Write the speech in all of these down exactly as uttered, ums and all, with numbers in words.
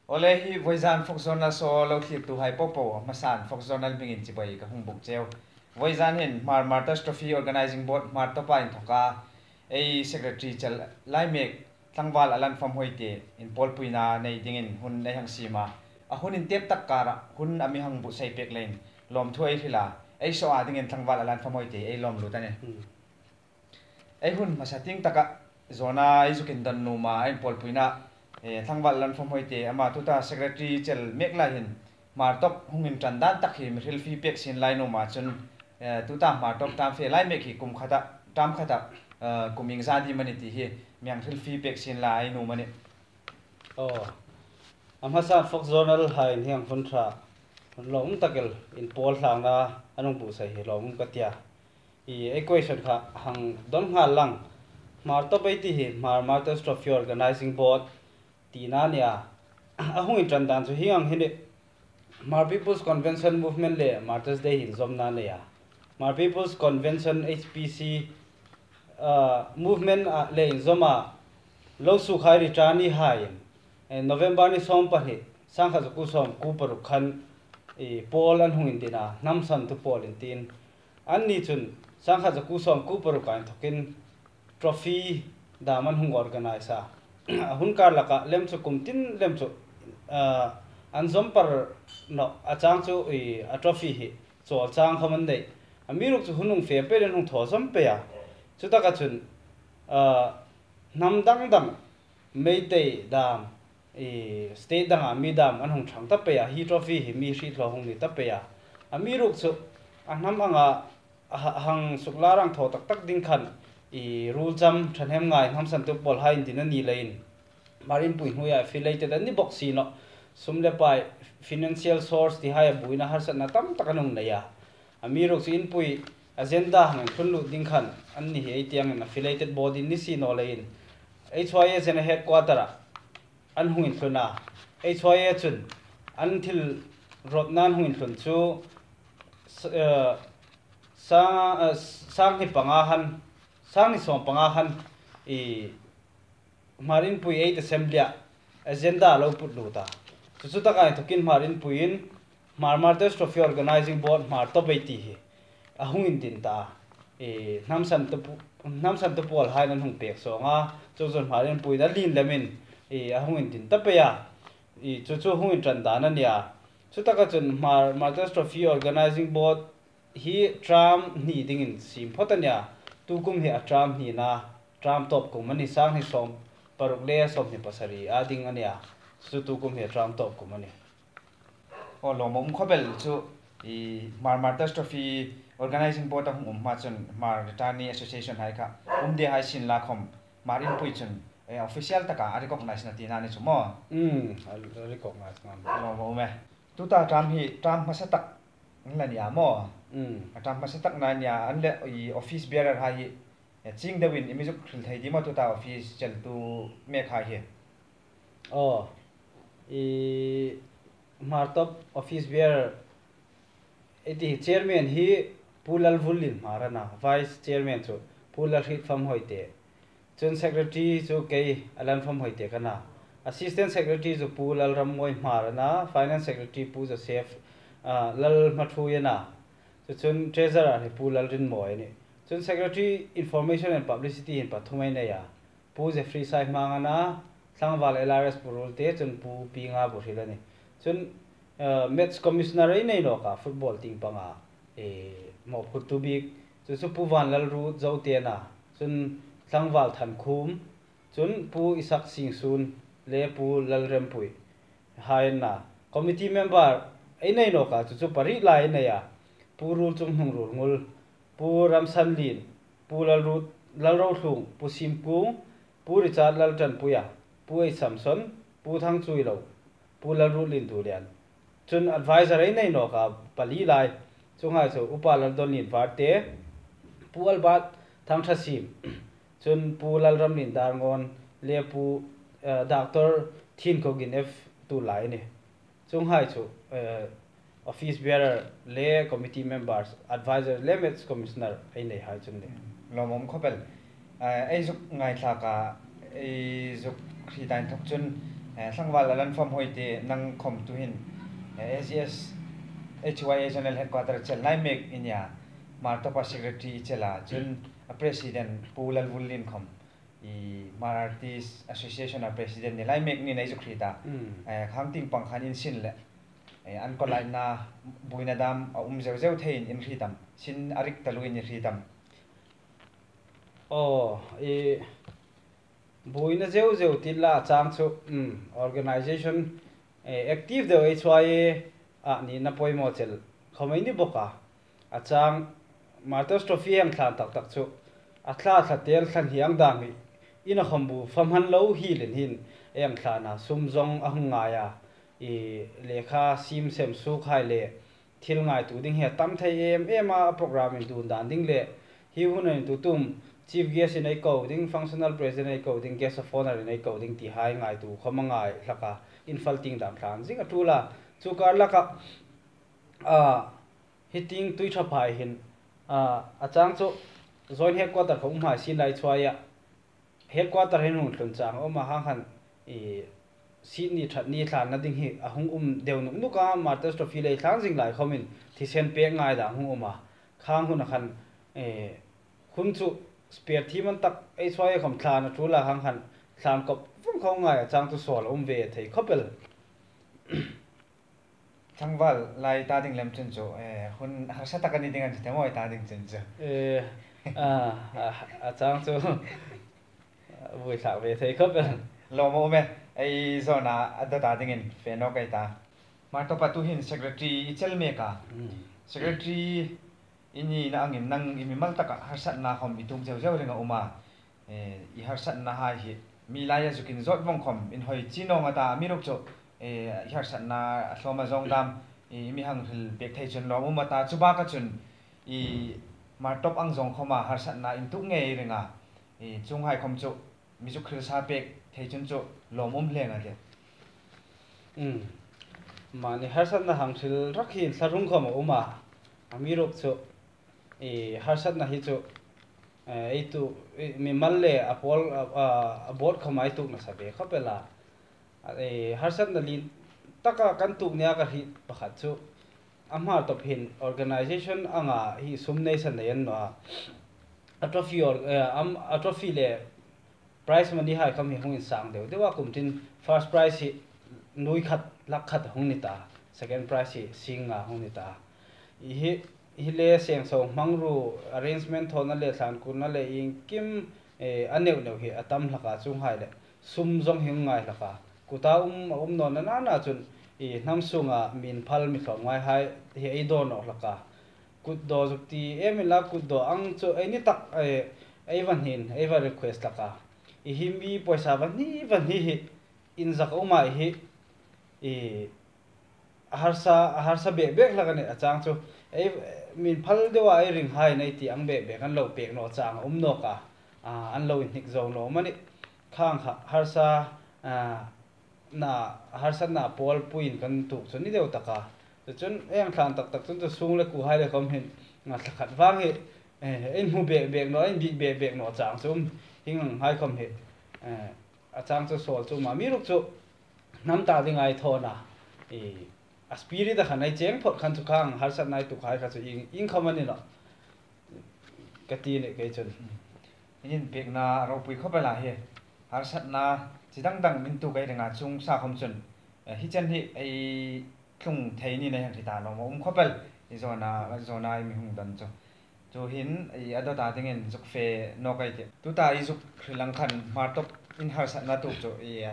Awle, hi vawizan Folk Journal show lo thlirtuhai popo, a hmasan Folk Journal hmingin chibai ka hung buk cheu. Vawizan hin Hmar Martyrs Trophy Organizing Board, Hmar Topa inthoka ei secretary chel lai mek Tlangval Alan Famhoite inpawlpuina nei dingin hun ei hang siem a. A hun intep tak kara hun a mi hang buotsai pek leiin lawmthu ei hril a. Ei show a dingin Tlangval Alan Famhoite ei lawm lut a nih. Hmm. Ei hun hmasa tieng taka zawna ei zuk indon nuom a, ei inpawlpuina, eh, Tlangval Alan Famhoite ama tuta secretary chel mek lai hin Hmar Top hung inṭan dan tak hi mi hrilfie pek sien lai nuom a chun, eh, tuta Hmar Top term fe lai mek hi kum khata, term khata, eh, kum iengza ding am a ni ti hi mi hang hrilfie pek sien lai nuom a nih. Aw. A hmasan Folk Journal hai hin hieng hun ṭha, hun lawm tak el inpawl hlangna an hung buotsai hi lawmum ka tia. I, ei question kha hang don nghal lang. Hmar Top ei ti hi Hmar Martyrs Trophy Organizing Board tina a nia. A hung inṭan dan chu hieng ang hi a nih. Hmar People's Convention Movement le Martyrs Day hi inzawmna a nei a. Hmar People's Convention, H P C, ah, movement, ah, le inzawma lo sukhai returneehaiin, eh, November ni sawm pahni, sangkhat zakuo sawmkuo paruk khan, eh, pawl an hung indin a, hnamsantu pawl in tiin. Anni chun sangkhat zakuo sawmkuo paruka inthokin trophy dam an hung organize a. A hun kar laka lem chu kum tin lem chu, ah, an zawm par naw a chang chu, i, a trophy hi chawl chang khawm an nei. Amiruokchu hun hung fe pei an hung thaw zawm pei a. Chutaka chun, ah, hnam dang dang, Meitei dam, i, state danga mi dam an hung ṭhang ta pei a, hi trophy hi mi hriet hlaw hung ni ta pei a. Amiruokchu a hnam anga a ha-, hang suklar hang thaw tak tak ding khan, i, ruolcham ṭhahnemngai hnamsantu pawlhai indin a ni leiin, Hmar Inpui hnuoia affiliated an ni bawk si naw. Sum le pai, financial source tihai a buoina harsatna tam tak an hung nei a. Amiruokchu Inpui agenda hang inthlun lut ding khan anni hi ei tiengin affiliated body ni si naw leiin, H Y A General Headquarter-a an hung inthlun a. H Y A chun an thil rawtna an hung inthlun chu, s-, eh, sa-, eh, sanghni panga khan, sanghni sawm panga khan, i, Hmar Inpui Eighth Assembly-a agenda lo put lut a. Chu chu taka inthokin Hmar Inpuiin Hmar Martyrs Trophy Organizing Board, Hmar Top ei ti hi a hung indin ta a. I, hnamsantu pu-, hnamsantu pawlhaiin an hung pek sawng a. Chu chu Hmar Inpuiin a lien lemin, i, a hung indin ta pei a. I, chu chu hung inṭan dan a nia. Chutaka chun Hmar Martyrs Trophy Organizing Board hi term hni dingin siem phawt a nia. Tukum hi a term hnina, term tawp kum a ni, sanghni sawm paruk le sawmhni pasari a ding a nia. Chu tukum hi a term tawp kum a nih. Aw, lawmum khawp el chu, i, Hmar Martyrs Trophy Organizing Board a hung um hma chun Hmar Returnees Association hai kha um de hai sien la khawm, Hmar Inpui chun, eh, official taka a recognize-na tina ni chu maw? Mm, a, a recognize ngam. Lawmum e. Tuta term hi term hmasa tak la nia maw? Mm. A term hmasa tak la nia, an le, i, office bearer hai hi, eh, chieng deuin i mi zuk hril thei ding maw tuta office cheltu mek hai hi? Aw, i, Hmar Top office bearer ei ti hi, chairman hi Pu Lalvulien Hmar a na, vice chairman chu Pu Lalhrietfamhoite, chun secretary chu kei Alan Famhoite ka na, assistant secretary chu Pu Lalrammawi Hmar a na, finance secretary Pu Joseph, ah, Lalhmathuoi a na, chu chun treasurer hi Pu Lalrinmawi a nih. Chun secretary information and publicity hin pathum ei nei a. Pu Jeffrey Saihmang a na, Tlangval L R S Puruolte, chun Pu Pinga Buhril a nih. Chun, eh, match commissioner ei nei nawk a, football tieng panga, eh, mawphurtu bik, chu chu Pu Vanlalruot Zote a na, chun Tlangval Thankhum, chun Pu Isak Singsun le Pu Lalrempui hai an na. Committee member ei nei nawk a, chu chu pariet lai ei nei a, Pu Ruolchunghnung Ruolngul, Pu Ramsanlien, Pu Lalruot, Lalrothlung, Pu Simkung, Pu Richard Laltanpuia, Pu H Samson, Pu Thangchuilo, Pu Lalruotlien Dulian. Chun advisor ei nei nawk a, pali lai. Chuonghai chu Upa Laldonlien Varte, Pu Albert Thangthasiem, chun Pu Lalramlien Darngawn le Pu, eh, Doctor Thienkhogin F Tuolai a nih. Chuonghai chu, eh, office bearer le committee members, advisor le match commissioner ei nei hai chu a nih. Lawmum khawp el. Eh, ei zuk ngaithlak a, ei zuk hriet a inthok chun, Eh, Tlangval Alan Famhoite, nang khawm tuhin, eh, A G S H Y A General Headquarter chel lai mek i nia, Hmartawpa Secretary i chel a, chun a President Pu Lalvulien khawm, i Hmar Artist Association a President ni lai mek ni nei zuk hriet a. Mm. Eh, khang tieng pang khan in sin le, eh, an kolaina buoina dam a um zeu zeu theiin in hriet am, sin a rik taluoin in hriet am? Aw, i buoina zeu zeu ti la chang chu, um, organization, eh, active deu H Y A a nina poimaw chel khawm ei ni bawk a. A chang Martyrs Trophy hang thlan tak tak chu a thla thla tel thlan hieng dang hi ina khawm bu fam han lo hi len hin ei hang thlan a, sum zong a hung ngai a, i lekha sim sem suk hai le thil ngaituo ding hi a tam thei em em a, a program indun dan ding le hi hun a intuok tum chief guest in ei ko ding, functional president ei ko ding, guest of honor in ei ko ding ti hai ngaituo khawm a ngai hlak a, in fal tieng dam thlan zing a tul a. Chu kar laka, a, hi tieng Tuiṭhaphai hin, a, a chang chu Joint Headquarter khawm um hai sin lai chuai a, Headquarter hin hung tlun chang a um a, hang khan i seat ni ṭhat ni thlanna ding hi a hung um deu nuk nuk a, Martyrs Trophy lei thlan zing lai khawmin thisen pek ngai dan hung um a, khang hun a khan, eh, hun chu spare thi man tak H Y A khawm thlan a tul a, hang khan thlan kop vawng khawm ngai a, chang chu sawl a um ve thei khawp el. Tlangval lai ta ding lem chun chu, eh, hun harsa tak a ni ding a ni ti maw, i ta ding chun chu? Eh, a, a, a chang chu vui thlak ve thei khawp el. Lawm a um e, ei zawna a dawt a dingin fe nawk ei ta. Hmartawpa tuhin secretary i chel mek a. Mm. Secretary i nina angin nang i mimal taka harsatna khawm i tuok zeu zeu ring a um a. Eh, i harsatna hai hi mi laia zuk inzawt vawng khawm inhawi chie naw a ta, amiruokchu, eh, i harsatna a tlawm a zawng dam i mi hang hril pek thei chun lawm um a ta, chu baka chun i Hmartawp ang zawng khawma harsatna in tuok ngei ring a, i chuonghai khawm chu mi zuk hril sa pek thei chun chu lawm um hle a nih. Um. Mani harsatna hang hril rak hi inthlahrung khawm a um a, amiruokchu i harsatna hi chu, eh, ei tuok, i mimal le a pawl, a, a, a bawt khawma ei tuok nasa ve khawp el a. A, i harsatna lien taka kan tuok nia ka hriet pakhat chu, a Hmartawp hin organization anga hi sum nei san nei an naw a. A trophy or, eh, am, a trophy le prize money hai khawm hi hung insang deu deu a, kum tin first prize hi nuoi khat, lakh khat hung ni ta, second prize hi sing nga hung ni ta. I hi, hi le seng so hmangruo, arrangement thawna le thlan kurna le iengkim, eh, a neu neu hi a tam hlak a, chuonghai le sum zawng hi hung ngai hlak a. Kuta um, a um naw na na na chun i hnam sunga min phal mi tlawmngai hai hi ei dawn nawk hlak a. Kut daw zuk ti em inla, kut daw ang chu ei ni tak, eh, ei va hni, ei va request hlak a. I hi mi pawisa va hni, va hni hi inzak a um a, i hi, i, a harsa, a harsa bek bek hlak a nih, a chang chu ei, min phal deu a ei ring hai nei ti ang bek bek an lo pek naw chang a um nawk a, a, an lo inhnik zo naw a nih. Khang kha harsa, a, na, harsatna pawl puiin kan tuok chu ni deu tak a. Chu chun ei hang thlan tak tak chun chu sung le kuo hai le khawm hin, a, thla khat vang hi, eh, ei hmu bek bek naw, ei bik bek bek naw chang chu um, hieng ang hai khawm hi, eh, a chang chu sawl chu um a, amiruokchu hnam ta dinga ei thawn a, i, a spirit a khan ei cheng phawt khan chu khang harsatna ei tuok hai kha chu ieng, ieng khawm a ni nawh ka ti nih kei chun. In inpekna a ropui khawp el a hi. Harsatna chi dang dang min tuok ei ring a, chuong sa khawm chun, eh, hi chen hi ei tlung thei ni nei hang hriet a, lawm a um khawp el. I zawna, zawna i mi hung don chu. Chu hin, i, a dawt a dingin zuk fe nawk ei tih. Tuta i zuk hril ang khan Hmartawp in harsatna tuok chu, i,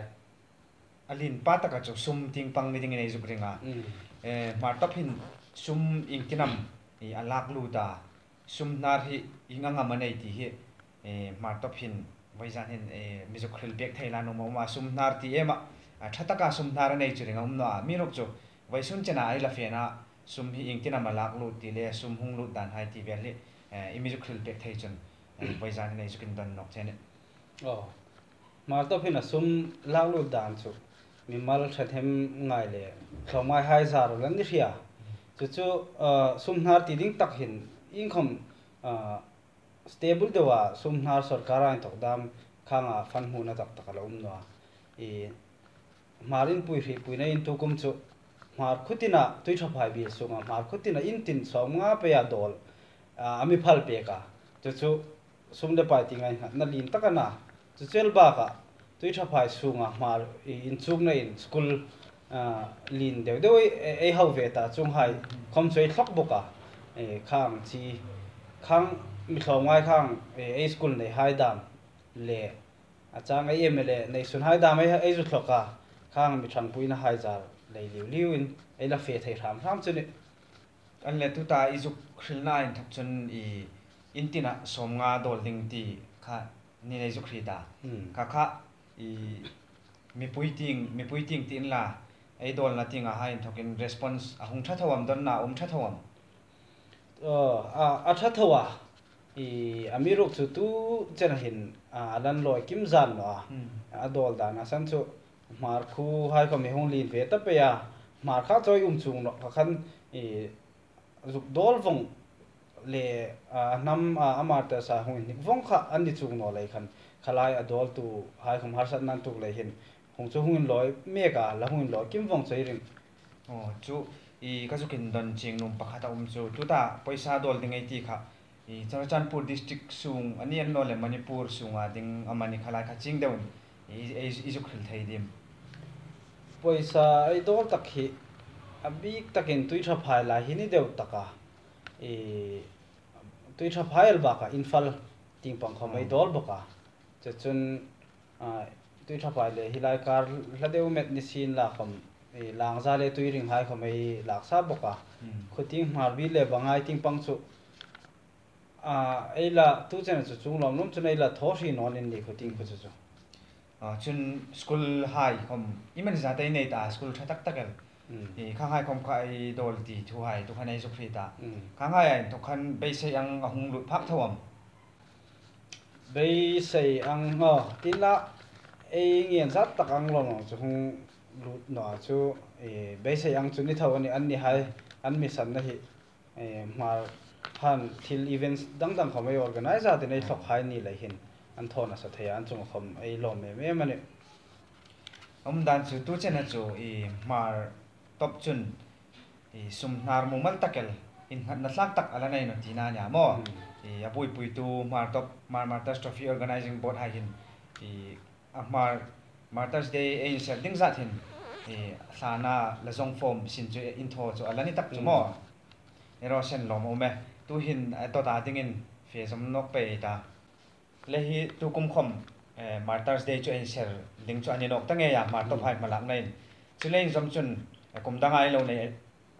a lien pa taka chu sum tieng pang ni dingin ei zuk ring a. Mm. Eh, Hmartawp hin sum iengtin am, i, a lak lut a, sum hnar hi ieng ang am a nei ti hi, eh, Hmartawp hin vawizan hin, eh, mi zuk hril pek thei la nuom a um a, sum hnar ti em a, a ṭha taka sum hnar a nei chu ring a um naw a, amiruokchu vawisun chena ei la fena sum hi iengtin am a lak lut ti le sum hung lut dan hai ti vel hi, eh, i mi zuk hril pek thei chun, eh, vawizan hin ei zuk indon nawk che a nih. Aw. Hmartawp hin a sum lak lut dan chu mimal ṭhahnemngai le tlawmngai hai zar ula ni hria. Chu chu, ah, sum hnar ti ding tak hin ieng khawm, ah, stable deu a sum hnar sawrkara inthawk dam khanga fund hmuna tak tak a la um naw a. I, Hmar inpui hrietpuina in tukum chu Hmar khuo tina Tuiṭhaphai biel sunga Hmar khuo tina in tin sawmnga peia dawl, a, a mi phal pek a. Chu chu sum le pai tieng innghatna lien tak a na. Chu chu el bakah Tuiṭhaphai sunga Hmar i, inchukna in school, a, lien deu deu ei, ei, ei hau ve ta, chuonghai khawm chu ei thlawk bawk a. E, khang chi, khang mi hlawm ngai khang, e, ei school neihai dam le a chang ei M L A nei sunhai dam ei, ei zu thlawk a, khang mi ṭhangpuinahai zar lei liu liuin ei la fe thei hram hram chu a nih. Annawleh tuta i zuk hrilna inthawk chun i in tina sawmnga dawl ding ti kha ni nei zuk hriet a. Hmm. Kha kha i mipui tieng, mipui tieng ti inla, ei dawlna tienga hai inthawkin response a hung ṭha tho am, dawnna a um ṭha tho am? Aw, a, a ṭha tho a. I, amiruokchu tu chena hin, a, a lan lawi kim zan naw a. Hmm. A dawl dan a san chu Hmar khuohai khawm hi hung lien ve ta pei a. Hmar kha chawi um chuong naw kha khan, i, zuk dawl vawng le, a, hnam, a, a martyrs-a hung inhnik vawng kha an ni chuong naw lei khan, khalai a dawltuhai khawm harsatna an tuok lei hin hung chu hung inlawi mek a, la hung inlawi kim vawng chu ei ring. Aw, chu i ka zuk indon chieng nuom pakhat a um chu, tuta pawisa dawl ding ei ti kha, i Churachandpur district sung a ni annawleh Manipur sunga ding amanih khalai kha chieng deuin i, i, i zuk hril thei dim? Pawisa ei dawl tak hi a bik takin Tuiṭhaphai lai hi ni deu tak a. I, Tuiṭhaphai el bakah Imphal tieng pang khawm ei dawl bawk a. Chu chun, a, Tuiṭhaphai le hi lai kar hla deu met ni sien la khawm, i, Langza le Tuiringhai khawm ei lak sa bawk a. Hmm. Khuo tieng Hmarbiet le Vangai tieng pang chu, a, ei la tu chena chu chuong lawm lawm chun ei la thaw hri naw ning a ni khuo tieng khuo chu chu. A, chun school-hai khawm i man zat ei nei ta, school ṭha tak tak el. Hmm. I, khanghai khawm kha ei dawl ti thuhai tu khan ei zuk hriet ta. Hmm. Khanghai a inthawk khan beisei ang a hung lut phak tho am? Beisei ang, aw, ti inla, ei ngen zat tak ang lawm lawm chu hung lut naw a chu, e, beisei ang chu ni tho a nih, annihai an mi sanna hi, e, Hmar han thil events dang dang khawm ei organize a, tin ei thlawkhai ni lei hin an thaw nasa thei a, an chunga khawm ei lawm em em a nih. A um dan chu tu chena chu i Hmar top chun i sum hnar mumal tak el, innghatna tlak tak a la nei naw tina a nia maw. Hmm. I a buoipuitu Hmar top, Hmar Martyrs Trophy Organizing Board-hai hin i a Hmar Martyrs Day ei inser ding zat hin i thlana la zawng form sin chu in thaw chu a la ni tak chu maw. Hmm. Ei raw sen lawm a um e. Tu hin a dawta dingin fe zawm nawk pei ta. Le hi tu kum khawm, eh, Martyrs Day chu inser ding chu a ni nawk ta ngei a, Hmar top-hai hmalakna in. Chu le inzawm chun, eh, kum danga ei lo nei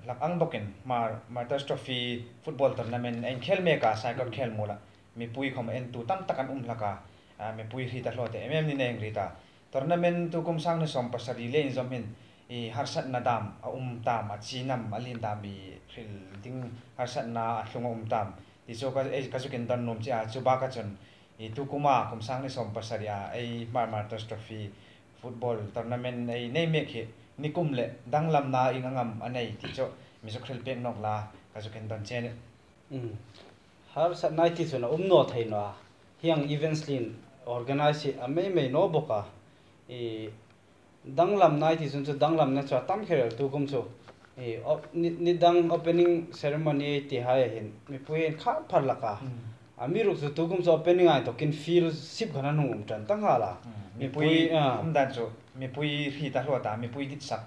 hlak ang bawkin, Hmar, Martyrs Trophy football tournament a inkhel mek a, Saikot khel mula mipui khawm entu tam tak an um hlak a, a, mipui hriet a hlaw ta em em ni nei ring ta. Tournament tu kum sang hni sawm pasari le inzawm hin, i harsatna dam a um tam, a chin am, a lien dam i hril ding harsatna a tlung a um tam. Ti chu ka, ei, ka zuk indon nuom che a, chu baka chun, i tu kuma, kum sang hni sawm pasari a, ei Hmar Martyrs Trophy football tournament ei nei mek hi, nikum le danglamna ieng ang am a nei, ti chu mi zuk hril pek nawk la, ka zuk indon che a nih. Mm. Harsatna ei ti chun a um naw thei naw a. Hieng events lien organize hi a mei mei naw bawk a. I, danglamna ei ti chun chu danglamna chu a tam kher el tu kum chu. I, op-, ni, ni dang opening ceremony ei tihai hin mipui an khar phar hlak a. Hmm. Amiruokchu tu kum chu opening a inthawkin field sip khan an hung um ṭan ta nghal a. Hmm. Mipui, mipui, a, um dan chu, mipui hriet a hlaw ta, mipui ditsak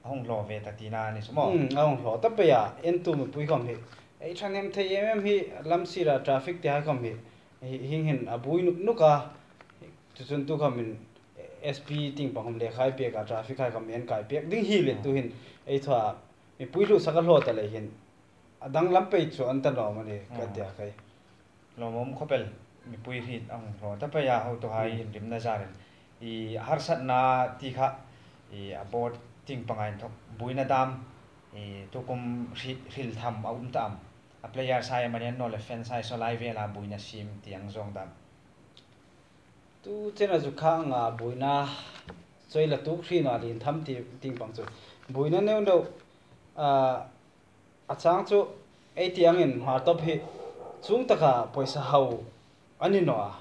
a hung hlaw ve ta tina a ni chu maw. Hmm, a hung hlaw ta pei a, entu mipui khawm hi. Ei ṭhahnem thei em em hi, lam sira traffic tihai khawm hi. Hi, hieng hin a buoi nuk nuk a. Chu chun tu khawmin S P tieng pang khawm lekha ei pek a, traffic hai khawm an kai pek ding hi le tu hin. Ei thaw a, mipui hlusak a hlaw ta lei hin. A danglam pei chu an ta lawm a nih, ka tia khai. Lawmum khawp el, mipui hriet a hung hlaw ta pei a, hotuhai inrimna zarin. I harsatna ti kha, i a board tieng panga inthawk buoina dam, i tu kum hri-, hril tham a um ta am? A players hai amani annawleh fans hai saw lai vela buoina siem ti ang zawng dam? Tu chena chu khang a buoina chawi la tuok hri naw a lien tham ti tieng pang chu. Buoina neu neu, a, a chang chu ei ti angin Hmar top hi chuong taka pawisa hau a ni naw a.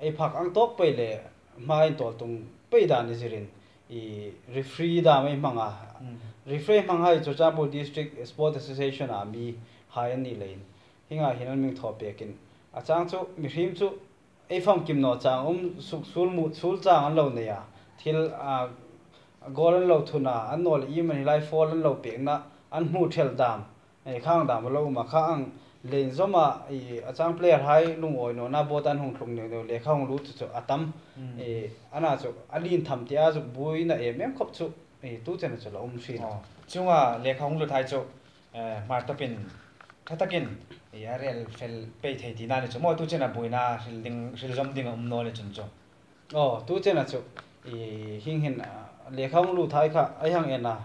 Ei phak ang tawk pei le hma intawl tung pei dan ni zirin. i referee dam ei hmang a. Referee hmanghai chu Churachandpur District Sport Association a mihai an ni leiin, hienga hin an mi thaw pekin, a chang chu mihriem chu ei famkim naw chang um, suk sul mut sul chang an lo nei a, thil, a, goal an lo thun a, annawleh iemani lai foul an lo pekna an hmu thel dam, e, khang dam a lo um a, kha ang leiin zawm a, i, a chang player hai lungawi nawna bawt an hung tlung neu neu, lekha hung lut chu chu a tam. E, ana chu a lien tham tia zuk buoina em em khawp chu, e, tu chena chu la um hri. Aw, chunga lekha hung lut hai chu, e, Hmartopin ṭha takin, e, a rel fel pei thei tina ni chu maw, tu chena buoina hril ding, hril zawm ding a um naw ni chun chu. Aw, tu chena chu, i, hieng hin, a, lekha hung lut hai kha, ei hang en a,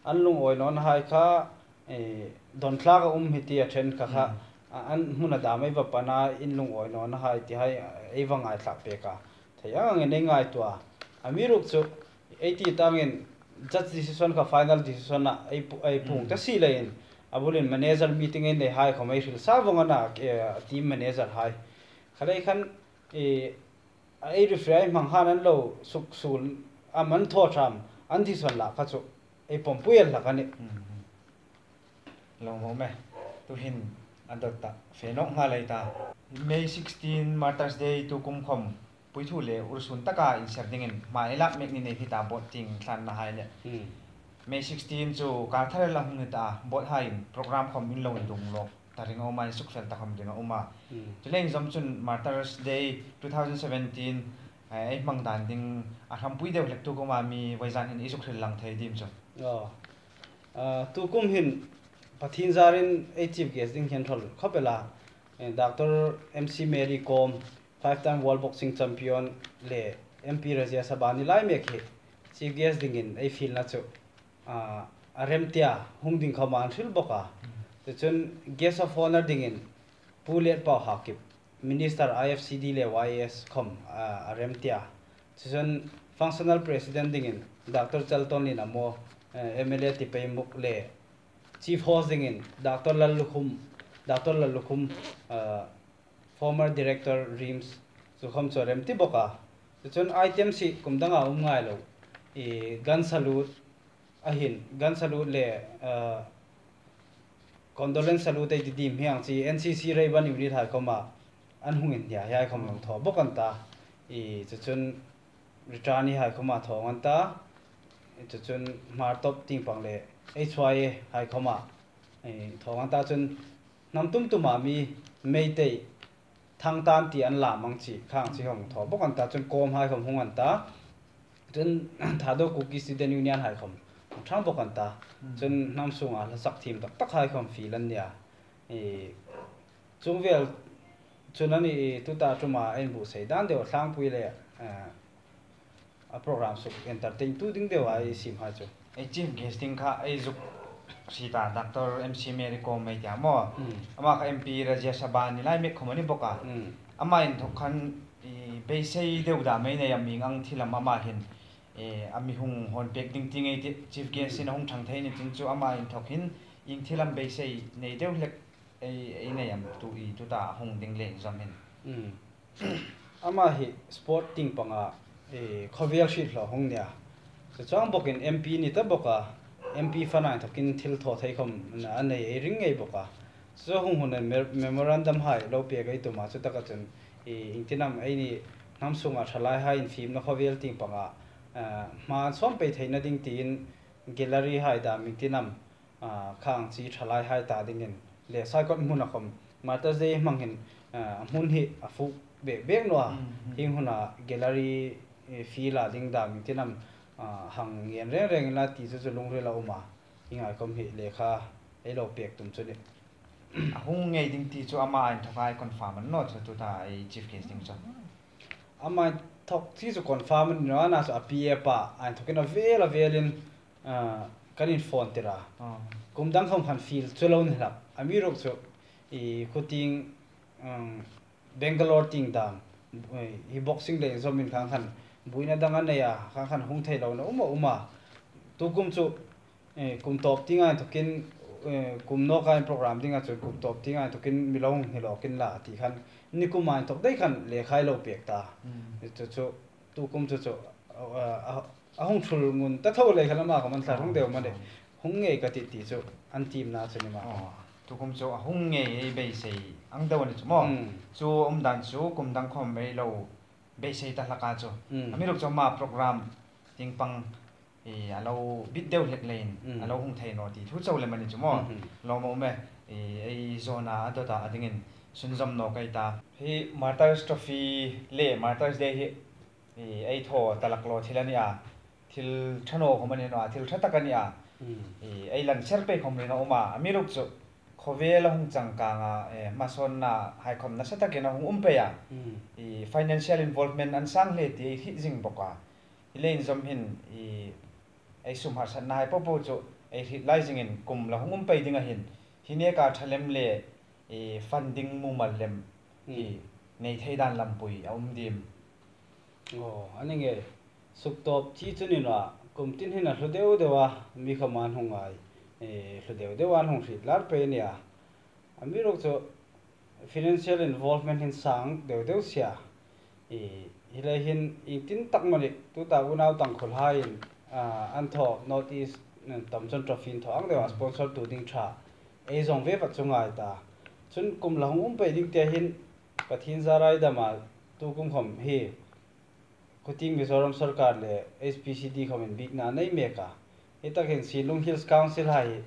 an lungawi nawna hai kha, e, dawn thlak a um hi tia ṭhen kha kha, a, an hmuna dam ei va pan a, in lungawi nawna hai ti hai, a, ei va ngaithlak pek a. Thei ang angin ei ngaituo a. Amiruokchu, ei ti tangin judge decision kha final decision a ei pu-, ei puong ta si leiin, a bulin manager meeting ei nei hai khawm ei hril sa vawng a na, e, team manager hai. Kha lei khan, e, a ei referee hmang han an lo suk sul am, an thaw ṭha am, an decision la kha chu ei pawmpui el hlak a nih. Lo mo me, tu hin a dot ta, fe nawk nghal ei ta. May sixteen Martyrs Day tu kum khawm puithu le ursun taka inser dingin hma ei lak mek ni nei hi ta, bawt tieng thlanna hai le. May sixteen chu kal thar el a hung ni ta, bawt haiin program khawm in lo indung lawk ta ring a um a, insukfel ta khawm ring a um a. Chuleiin zawm chun Martyrs Day two thousand seventeen, eh, ei hmang dan ding a hrampui deu hlek tu kuma mi vawizan hin i zuk hril lang thei dim chu. Aw. Ah, tu kum hin Pathien zarin ei chief guest ding hian thawl khawp el a. Eh, Doctor M C Mary Kom, five time World Boxing Champion le M P Rajya Sabha ni lai mek hi chief guest dingin ei fielna chu, ah, a rem tia hung ding khawma an hril bawk a. Chuchun guest of honour dingin Pu Letpao Haokip, Minister I F C D le Y A S khawm, ah, a rem tia. Chuchun functional president dingin Doctor Chaltonlien Amo, eh, M L A Tipaimukh le chief host dingin Doctor Lallukhum, Doctor Lallukhum, ah, former director RIMS chu khawm chu a rem ti bawk a. Chuchun item si kum danga um ngai lo, i, gun salute, a hin gun salute le, ah, condolence salute ei ti dim hieng chi N C C Raiban unit hai khawma an hung inhnia hai khawm an thaw bawk an ta. I, chuchun return hai khawma thaw an ta. I, chuchun Hmartop tieng pang le H Y A hai khawma, i, thaw an ta. Chun hnam tum tuma mi Meitei thangtan ti an lam ang chi khang chi hung thaw bawk an ta, chun Kom hai khawm hung an ta. Chun Thadou Kuki Student Union hai khawm hung thang bawk an ta. Chun hnam sunga hla sak thiem tak tak hai khawm fiel an nia. I, chung vel chun a ni, tuta tuma ei inbuotsai dan deu a tlangpui le, eh, a program suk entertain tu ding deu a ei siem hai chu. Ei chief guest ding kha ei zuk hriet ta Doctor M C Mary Kom ei tia maw. Ama kha M P Rajya Sabha ni lai mek khawm a ni bawk a. Ama inthawk khan, i, beisei deu dam ei nei am, ieng ang thil am ama hin, i, a mi hung hawn pek ding ti ngei ti chief guest in a hung thang thei ni tin chu ama inthawk hin ieng thil am beisei nei deu hlek ei, ei nei am tu i tuta hung ding le zawm hin. Ama hi sport tieng panga, eh, khawvel hriet hlaw hung nia. Chuchang bawkin M P ni ta bawk a, M P fund a inthawkin thil thaw thei khawm a nei ei ring ngei bawk a. Chu hung hun a me-, memorandum hai lo pek ei tuma chu taka chun, i, iengtin am eini hnam sunga thalai hai infiemna khawvel tieng panga, eh, hma an sawm pei theina ding tiin gallery hai dam iengtin am, ah, khang chi thalai hai ta dingin le Saikot hmuna khawm Martyrs Day hmang hin, ah, a hmun hi a fuk bek bek naw a. Hieng huna gallery, eh, field a ding dam iengtin am, ah, hang ngen reng reng la ti chu chu lungril a um a. Hieng ai khawm hi lekha ei lo pek tum chu ni. A hung ngei ding ti chu ama inthawka ei confirm a ni naw chu tuta ei chief guest ding chu. Ama inthawk ti chu confirm a ni naw a, ana chu a P A pa inthawkin a vel a velin, ah, kan inphone tir a. Kum dang khawm khan field chu lo ni hlak. Amiruokchu, i, khutieng, um, Bangalore tieng dam, eh, hi boxing le zawmin khang khan buoina dang a nei a, khang khan hung thei lo na um a um a. Tukum chu, eh, kum tawp tienga inthawkin, eh, kum nawka in program dinga chu kum tawp tienga inthawkin mi lo hung hni lawkin la ti khan nikuma inthawk dai khan lekha ei lo pek ta. Chu chu, tukum chu chu, a, a, a hung ṭhul ngun ta tho lei khan ama khawm an thlar hung deu mani. Hung ngei ka ti ti chu an tiemna chu ni ma. Aw, tukum chu a hung ngei ei beisei ang deu a ni chu maw. Mm. Chu um dan chu kum dang khawm ei lo beisei ta hlak a chu. Mm. Amiruokchu ama program tieng pang, i, a lo bit deu hlek leiin, mm, a lo hung thei naw ti thu chau lem a ni chu maw. Mhm. Lawm a um e, i, ei zawna a dawta a dingin sunzawm nawk ei ta. Hi Martyrs Trophy le Martyrs Day hi, i, ei thaw ta lak lo thil a ni a. Thil ṭha naw khawm a ni naw a, thil ṭha tak a ni a. Mm. I, ei lan ser pei khawm ring a um a. Amiruokchu khawvela hung changkanga, e, hmasawnna hai khawm nasa takin a hung um pei a. Mm. I, financial involvement an sang hle ti ei hriet zing bawk a. Hi le inzawm hin, i, ei sum harsatna hai popo chu ei hriet lai zingin kum la hung um pei ding a hin, hi neka ṭha lem le, i, funding mumal lem, hmm, i, nei thei dan lampui a um dim. Aw, a ni ngei. Suktawp chi chu ni naw a, kum tin hin a hlu deu deu a, mi khawm an hung ngai, e, hlu deu deu an hung hriet lar pei a ni a. Amiruokchu financial involvement hin sang deu deu si a. I, hi lai hin iengtin tak mani, tuta unau Tangkhul haiin, a, an thaw North East, mm, tam chun trophy an thaw ang deu a, mm, sponsor tu ding ṭha ei zawng ve vat chu ngai ta. Chun kum la hung um pei ding tia hin Pathien zara ei dam a, tukum khawm hi khutieng Mizoram sawrkar le H P C D khawmin biekna nei mek a. Hi tak hin Sinlung Hills Council hai hi,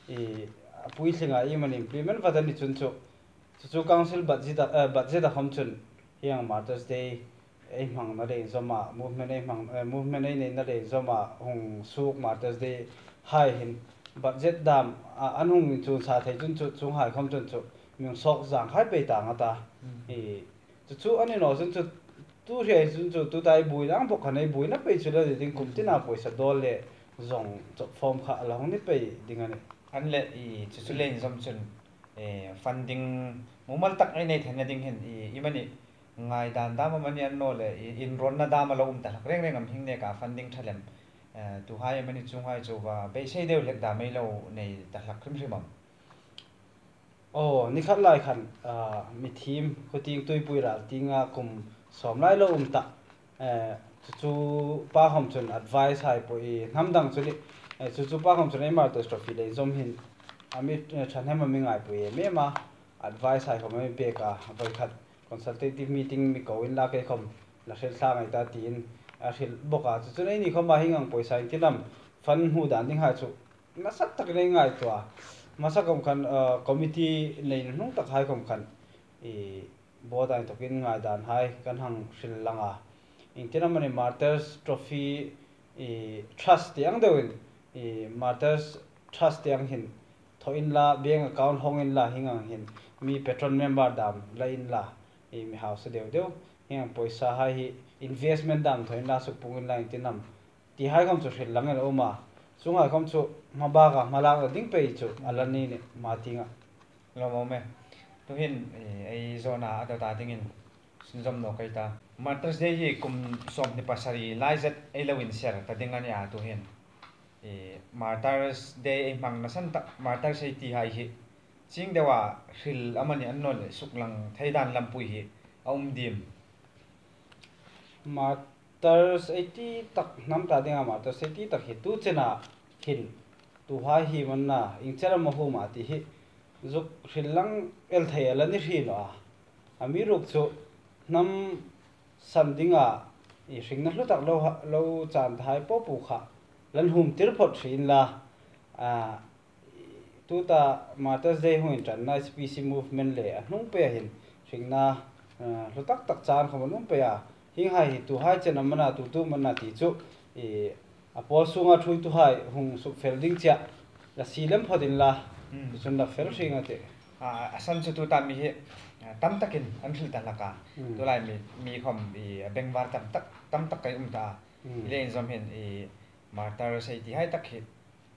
i, a puitlinga iemani implement vat a ni chun chu, chu chu council budget a, eh, budget a khawm chun hieng Martyrs Day ei hmangna le inzawma, movement ei hmang, eh, movement ei neina le inzawma hung suok Martyrs Day hai hin budget dam, a, an hung inchun sa thei chun chu, chuong hai khawm chun chu mi hung sawk zang hai pei ta nga ta. Mm. I, chu chu a ni naw chun chu, tu hriet chun chu, tuta ei buoina ang bawk khan ei buoina pei chu la ding, kum tina pawisa dawl le zawng chawp fawm kha la hung ni pei ding a nih. An le i chu chu le inzawm chun, e, funding mumal tak ei nei theina ding hin i, iemani ngaidan dam amanih a ni naw le i, inrawnna dam a lo um ta hlak reng reng am, hieng neka funding ṭha lem, e, tuhai amanih chuonghai chu va beisei deu hlek dam ei lo nei ta hlak hrim hrim am? Aw, ni khat lai khan, a, mi thiem, khutieng tuipui ral tienga kum sawm lai lo um ta. E, chu chu pa khawm chun advice hai pawh i hnam dang chu ni, e, chu chu pa khawm chun ei Martyrs Trophy le inzawm hin a mi, e, ṭhahnem a mi ngaipui em em a, advice hai khawm a mi pek a, voi khat consultative meeting mi ko inla kei khawm la hril thlang ei ta tiin a hril bawk a. Chu chun eini khawma hieng ang pawisa iengtin am fund hmu dan ding hai chu nasa takin ei ngaituo a. Hmasa khawm khan, a, committee nei nuhnung tak hai khawm khan i board a inthokin ngaidan hai kan hang hril lang a. Iengtin am ani Martyrs Trophy i trust ti ang deuin, i Martyrs Trust ti ang hin thaw inla, bank account hawng inla, hieng ang hin mi patron member dam la inla, i mi hausa deu deu. Hieng ang pawisa hai hi investment dam thaw inla, sukpung inla, iengtin am ti hai khawm chu hril langin a um a. Chuong hai khawm chu hma baka hmalakna ding pei chu a la ni nih, hma tienga. Lawm a um e. Tuhin, e, ei zawna a dawta dingin sunzawm nawk ei ta. Martyrs Day hi kum sawmhni pasari lai zet ei lo inser ta ding a ni a tuhin. E, Martyrs Day ei hmangna san tak, Martyrs ei ti hai hi chieng deua hril amanih a ni naw le suklang thei dan lampui hi a um dim? Martyrs ei ti tak, hnam ta dinga Martyrs ei ti tak hi tu chena hin, tuhai hi manna ieng chena ma huma ti hi zuk hril lang el thei a la ni hri naw a. Amiruokchu hnam san dinga i hringna hlu tak lo ha, lo chan ta hai popo kha lan hum tir phawt hri inla, a, tuta Martyrs Day hung inṭanna S P C movement le a hnung peia hin hringna, eh, hlu tak tak chan khawm an um pei a. Hieng hai hi tuhai chen am a na, tu tu am a na ti chu, i, a pawl sunga ṭhuoituhai hung sukfel ding chea la sie lem phawt inla, hmm, chun la fel hring a tih. A, a san chu tuta mi hi, a, tam takin an hril ta hlak a. Hmm. Tulai mi, mi khawm i, a bengvar tam tak, tam tak ei um ta a. Hmm. Le inzawm hin i Martyrs ei ti hai tak hi,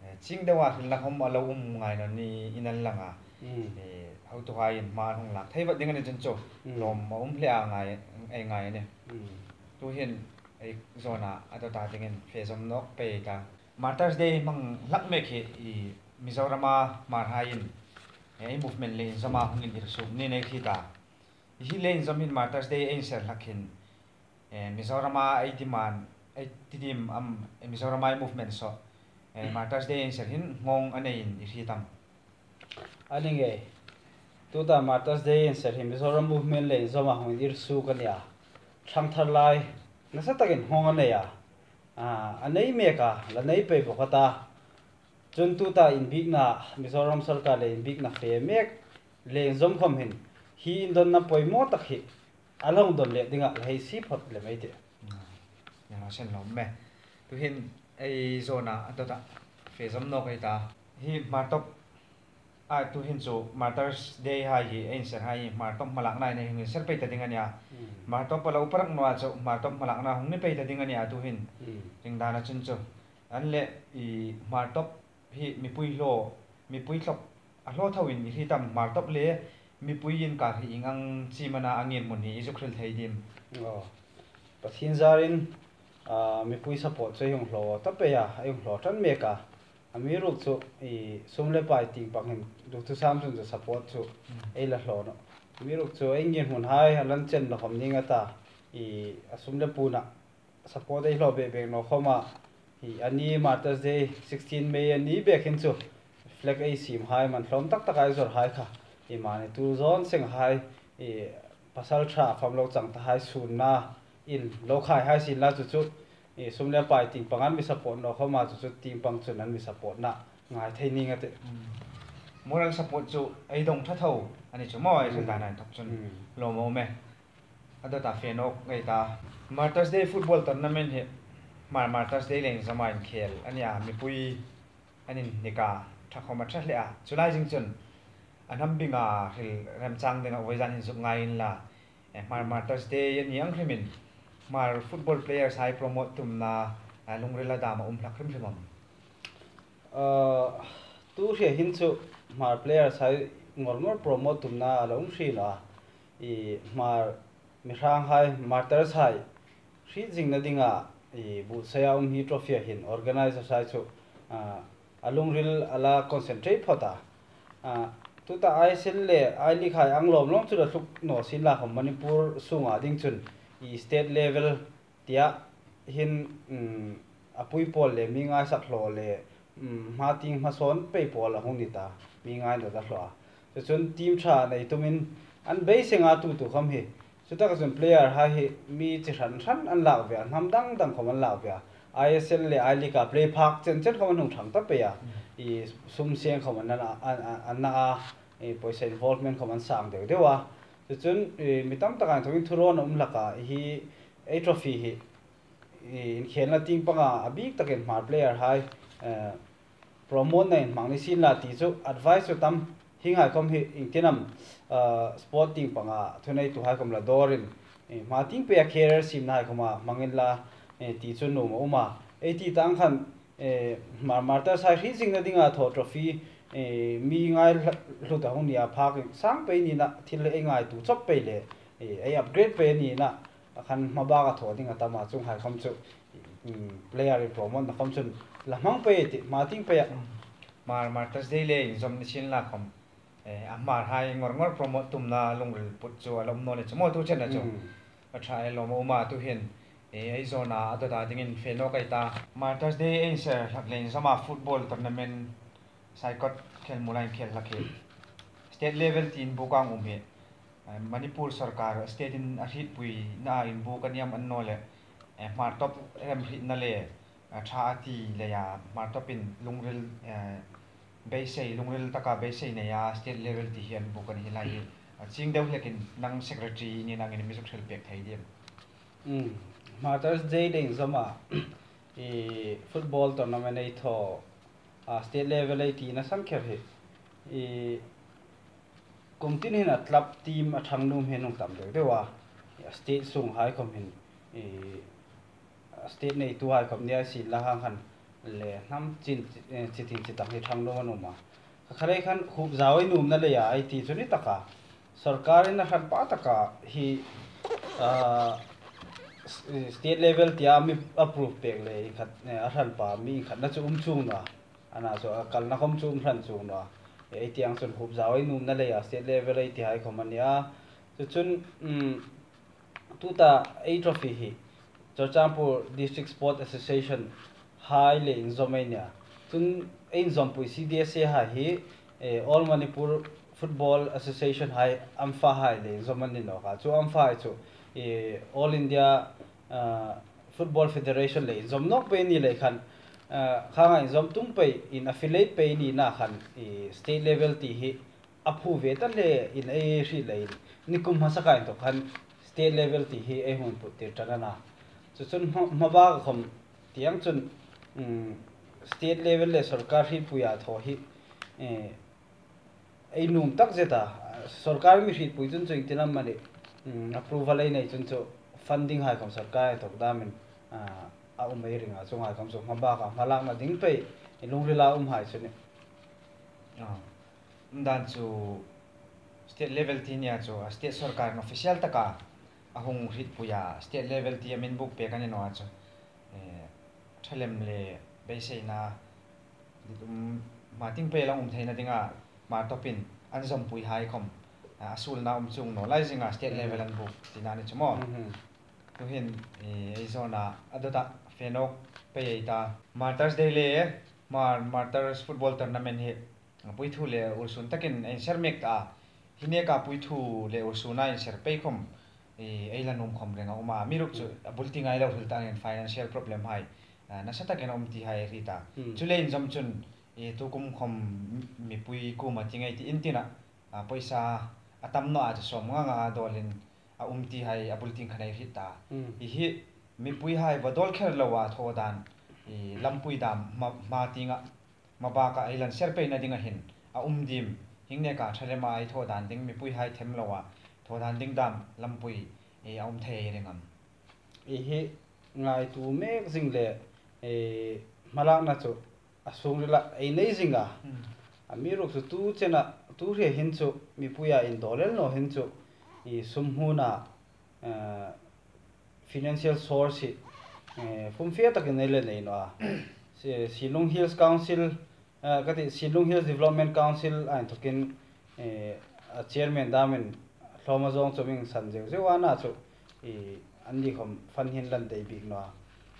eh, chieng deua hrilna khawm a lo um ngai naw niin a lang a. Mm. Eh, hotuhaiin hma an hung lak thei vat ding a ni chun chu, mm, lawm a um hle a ngai, ei ngai a nih. Mm. Tuhin ei zawna a dawta dingin fe zawm nawk pei ei ta. Martyrs Day hmang hlak mek hi i Mizorama Hmarhaiin, eh, ei movement le inzawma hung inhriet suok niin ei hriet a. Hi le inzawm hin Martyrs Day ei inser hlak hin, eh, Mizorama ei demand ei ti dim am, Mizoram ai movement saw, eh, Martyrs Day inser hin nghawng a nei in i hriet am? A ni ngei. Tuta Martyrs Day inser hi Mizoram movement le inzawma hung inir suok a nia. Thangthar lai nasa takin nghawng a nei a. A, a nei mek a, la nei pei bawk a ta. Chun tuta inbikna, Mizoram sawrkar le inbikna fe mek le inzawm khawm hin, hi indonna poimaw tak hi a la hung dawn leh dingah la hei sie phawt lem ei tih. Ni lo sen lo me. Tuhin ei zawna a dawta fe zawm nawk ei ta. Hi Hmartawp a, tuhin chu Martyrs Day hai hi, ei inser hai hi Hmartawp hmalakna in ei hung inser pei ta ding a nia. Hmm. Hmartawp a lo parak naw a chu Hmartawp hmalakna hung ni pei ta ding a nia tuhin. Hmm. Ring dana chun chu. An leh i Hmartawp hi mipui hlaw, mipui thlawp a hlaw tho in i hriet am? Hmartawp le mipui inkar hi ieng ang chimna a ngirhmun hi i zuk hril thei dim? Aw. Pathien zarin, a, mipui support chu ei hung hlaw ta pei a, ei hung hlaw ṭan mek a. Amiruokchu, i, sum le pai tieng pang hin duthusam chun chu support chu, mm, ei la hlaw nawh. Amiruokchu ei ngirhmun hai a lan chen naw khawm ning a ta, i, a sum le puna support ei hlaw bek bek naw khawma, hi, a ni Martyrs Day, sixteen May a ni bek hin chu flag ei siem hai, man hlawm tak tak ei zawr hai kha, i, mani tu zawn seng hai, i, pasalṭha fam lo chang ta hai sunna in lo khai hai sien la chu chu, i, sum le pai tieng pang an mi support naw khawma chu chu tieng pang chun an mi support na ngai thei ning a tih. Mm. Moral support chu ei dawng ṭha tho a ni chu maw, ei, mm, hril dan a inthok chun. Mm. Lawm a um e. A dawta fe nawk ei ta. Martyrs Day football tournament hi Hmar Martyrs Day le inzawma inkhel a nia, mipui an inhnik a, ṭha khawm a ṭha hle a. Chu lai zing chun a hnam binga hril remchang dingah vawizan hin zuk ngai inla, eh, Hmar Martyrs Day a ni ang hrimin Hmar football players hai promote tumna, eh, lungril a dam a um hlak hrim hrim am? Ah, tu hria hin chu Hmar players hai ngawr ngawr promote tumna a lo um hri naw a. I, Hmar mi hrang hai, Martyrs hai hriet zingna dinga, i, buotsaia um hi trophy a hin organizers hai chu, ah, a lungril a la concentrate phawt a. Ah, tuta I S L le I-League hai ang lawm lawm chu la thluk naw sien la khawm Manipur sunga ding chun, i, state level tia hin, um, a pui pawl le mi ngaisak hlaw le, um, hma tieng hmasawn pei pawl a hung ni ta, mi ngaina ta hlaw a. Chu chun team ṭha nei tumin an beisenga tu tu khawm hi. Chutaka chun player hai hi mi chi hran hran an lak ve a, hnam dang dang khawm an lak ve a. I S L le I-League-a play phak chen chen khawm an hung ṭhang ta pei a. Mm. I sum seng khawm an, an, an, an na a, i pawisa involvement khawm an sang deu deu a. Chu chun, i, mi tam taka inthawkin thurawn a um hlak a, hi ei trophy hi, i, inkhelna tieng panga a bik takin Hmar player hai, eh, promote-na inhmang ni sien la ti chu advice chu tam, hieng hai khawm hi iengtin am, eh, sport tieng panga thuneitu hai khawm la dawrin, i, hma tieng peia career siemna hai khawma hmang inla, eh, ti chu nuom a um a. Ei ti tang khan, eh, Hmar Martyrs hai hriet zingna dinga thaw trophy, eh, mi ngai hla-, hlut a hung nia, phak sang pei nina, thil ei ngaituo chawp pei le, eh, ei upgrade pei nina, a khan hma baka thaw ding a tam a, chuong hai khawm chu, mm, player in promote-na khawm chun la hmang pei ti, hma tieng peia. Hmar Martyrs Day le inzawm ni sien la khawm, eh, a Hmar hai ngawr ngawr promote tumna lungril put chu a la um naw ni chu maw tu chenna chu. Mm. A ṭha, ei lawm a um a, tuhin, eh, ei zawna a dawta dingin fe nawk ei ta. Martyrs Day ei inser hlak le inzawma football tournament Saikot khelmuola inkhel hlak hi state level ti inbuka a um hi, eh, Manipur sawrkar state-in a hrietpuina inbuk a ni am annawleh, eh, Hmartawp remhrietna le, eh, ṭha a ti leia Hmartawpin lungril, eh, beisei, lungril taka beisei neia state level ti hi an buk a ni hi lai hi. A chieng deu hlekin nang secretary ni nangin mi zuk hril pek thei diam? Mm. Martyrs Day le inzawma, i, football tournament ei thaw, a, state level ei tina san kher hi, i, kum tin hin a club team a ṭhang nuom hin hung tam deu deu a, i, a state sung hai khawm hin, i, a state neitu hai khawm ni a, sin la hang khan le hnam chin, eh, chi tin chi tak hi ṭhang nuom an um a. Kha kha rei khan huop zau ei nuomna leia ei ti chu ni taka, sawrkarin a hranpa taka hi, ah, s-, state level tia mi approve pek le inkhat, eh, a hranpa mi inkhatna chu um chuong naw a. Ana chu a kalna khawm chu um hran chuong naw a. Ei tieng chun huop zau ei nuomna leia state level ei ti hai khawm a ni a. Chu chun, um, tuta ei trophy hi Churachandpur District Sport Association hai le inzawm ei ni a. Chun ei inzawmpui C D S A hai hi, eh, All Manipur Football Association hai, AMFA hai le inzawm an ni nawk a. Chu AMFA hai chu, eh, All India, ah, Football Federation le inzawm nawk pei ni lei khan, ah, khang a inzawm tung pei in affiliate pei ni na khan, eh, state level ti hi a phu ve ta le in ei hriet leiin, nikum hmasa kha inthawk khan state level ti hi ei hung put tir ṭan a na. Chu chun hma, hma bak khawm tiang chun, um, state level le sawrkar hrietpuia thaw hi, eh, ei nuom tak zet a, sawrkar mi hrietpui chun chu iengtin am a ni, um, approval ei nei chun chu funding hai khawm sawrkar inthawk damin, ah, a um ei ring a, chuong hai khawm chu hma bak a hmalakna ding pei, lungrila um hai chu ni. Ah. Umdan chu state level ti nia chu, a state sawrkarin official taka a hung hrietpui a, state level ti a min buk pek a ni naw a chu. Eh, ṭha lem le beiseina, um, hma ting pei la um theina dinga, hma tawpin an zawmpui hai khawm, a, a suolna um chuong naw lai zinga state level an buk tina ni chu maw. Mhm. Tuhin, eh, ei zawna a dawta fe nawk pei ei ta. Martyrs Day le Mar-, Martyrs Football Tournament hi, a, puithu le ursun takin ei inser mek ta a. Hi neka puithu le ursuna inser pei khawm, eh, ei la nuom khawm reng a um a. Amiruokchu a bul tienga ei lo hril ta angin financial problem hai, a, nasa takin a um ti hai ei hriet a. Hmm. Chu le inzawm chun, eh, tukum khawm mipui kuoma tieng ei ti in tina, a, pawisa a tam naw a chu sawm nga nga a dawlin a um ti hai a bul tieng khan ei hriet ta. Hmm. Hi hi mipui hai va dawl kher loa thaw dan, eh, lampui dam hma, hma tienga hma baka ei la inser peina dinga hin a um dim, hieng neka ṭha lema ei thaw dan ding, mipui hai them loa thaw dan ding dam lampui, eh, a um thei reng am? Ei hi ngaituo mek zing le, eh, hmalakna chu a sungrila ei nei zing a. Hmm. Amiruokchu tu chena, tu hria hin chu mipuia indawlel naw hin chu, i sum hmuna, eh, financial source hi, eh, fumfie takin ei la nei naw a. Si-, Sinlung Hills Council, eh, ka ti, Sinlung Hills Development Council a inthawkin, eh, a chairman damin hlawma zawng chu min san zeu zeu a na chu, i, anni khawm fund hi an la dei bik naw a.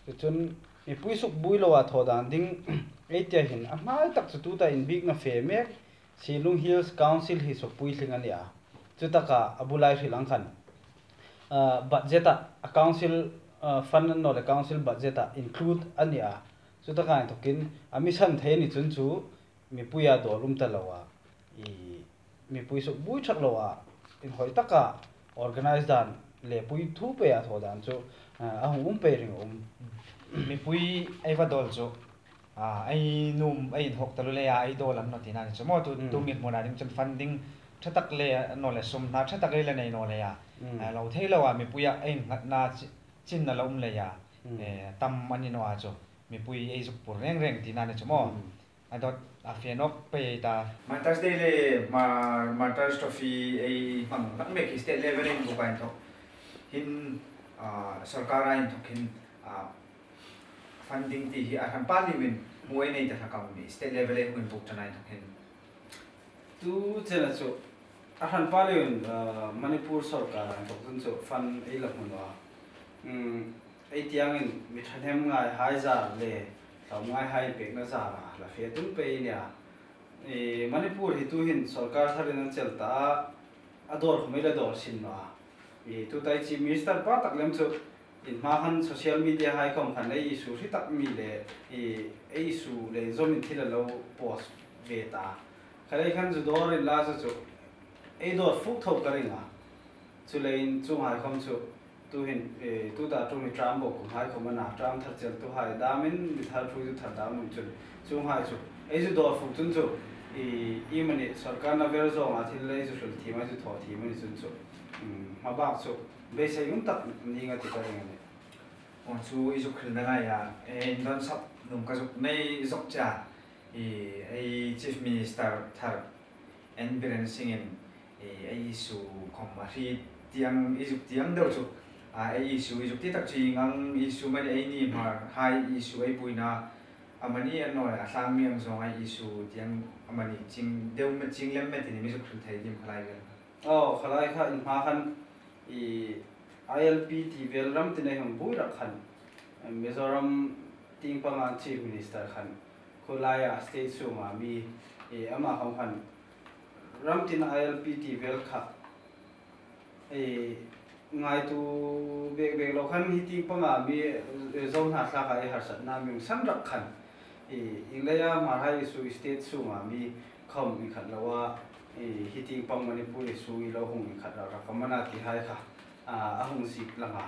Chu chun mipui sukbuoi loa thaw dan ding ei tia hin a hmai tak chu tuta inbiekna fe mek Sinlung Hills Council hi sukpuitling a ni a. Chu taka a bula ei hril ang khan, ah, budget-a, a council, ah, fund a ni naw le council budget-a include a ni a. Chu taka inthawkin a mi san thei a ni chun chu mipuia dawl um ta loa, i, mipui sukbuoi ṭhak loa, inhawi taka organize dan le puithu peia thaw dan chu, ah, a hung um pei ring a um. Mipui ei va dawl chu, a, ei nuom, ei inhawk taluo leia ei dawl an naw tina ni chu maw, tu, hmm, tu mi hmuna ding chun funding ṭha tak le, naw le sum hna ṭha tak ei la nei naw leia, hmm, a, lo thei loa mipuia ei innghatna chi-, chinna lo um leia, hmm, eh, tam a ni naw a chu, mipui ei zuk pur reng reng tina ni chu maw. Hmm. A dawt a fe nawk pei ei ta. Martyrs Day le Mar-, Martyrs Trophy ei hmang hlak mek hi state level ei buk a inthawk hin, a, sawrkara inthawk hin, a, funding ti hi a hran pa liuin hmu ei nei ta hlak am, state level ei hung inbuk ṭan a inthawk hin? Tu chena chu a hran pa liuin, ah, Manipur sawrkar inthawk chun chu fund ei la hmu naw a. Hmm, ei tiangin mi ṭhahnemngai hai zar le hlawmngai hai pekna zara la fe tum pei nia. I, Manipur hi tuhin sawrkar tharin an chel ta a, a dawl khawm ei la dawl sin naw a. I, tuta ei Chief Minister pa tak lem chu, in hma khan social media hai khawm khan ei issue hri tak mi le, i, ei issue le zawmin thil a lo post ve ta. Khalei khan zu dawr inla chu chu, ei dawr fuk tho ka ring a. Chuleiin chuonghai khawm chu, tuhin, eh, tuta ṭum hi ṭam bo kum hai khawm a na, ṭam thar cheltuhai damin, mi thar ṭhuoitu thar dam um chun, chuonghai chu ei zu dawr fuk chun chu, i, iemani sawrkar na ver zawnga thil ei zu hril thiem, ei zu thaw thiem a ni chun chu, um, hma bak chu beisei um tak ning a ti ka ring a nih. Aw, chu i zuk hrilna laia, eh, indawn sap nuom ka zuk nei zok che a, i, ei Chief Minister thar N Biren Singh-in, eh, ei issue khawm a hriet tieng, i zuk tieng deu chu, a, ei issue i zuk ti tak chu ieng ang issue amani, eini Hmar hai issue ei buoina amani, a naw leh a tlangmi ang zawnga issue tieng amani, ching deu met, ching lem met in mi zuk hril thei dim khalai vel. Aw, khalai kha in hma khan i I L P ti vel ram tin ei hung buoi rak khan, Mizoram tieng panga Chief Minister khan, khawlaia state sunga mi, e, ama khawm khan ram tina I L P ti vel kha, e, ngaituo bek bek lo khan hi tieng panga mi, e, zo hna hlak a ei harsatna mi hung san rak khan, e, ieng leia Hmarhai issue state sunga mi khawm inkhat lo a, e, hi tieng pang Manipur issue i lo hung inkhat rak rak am a na ti hai kha, a, a hung ziek lang a.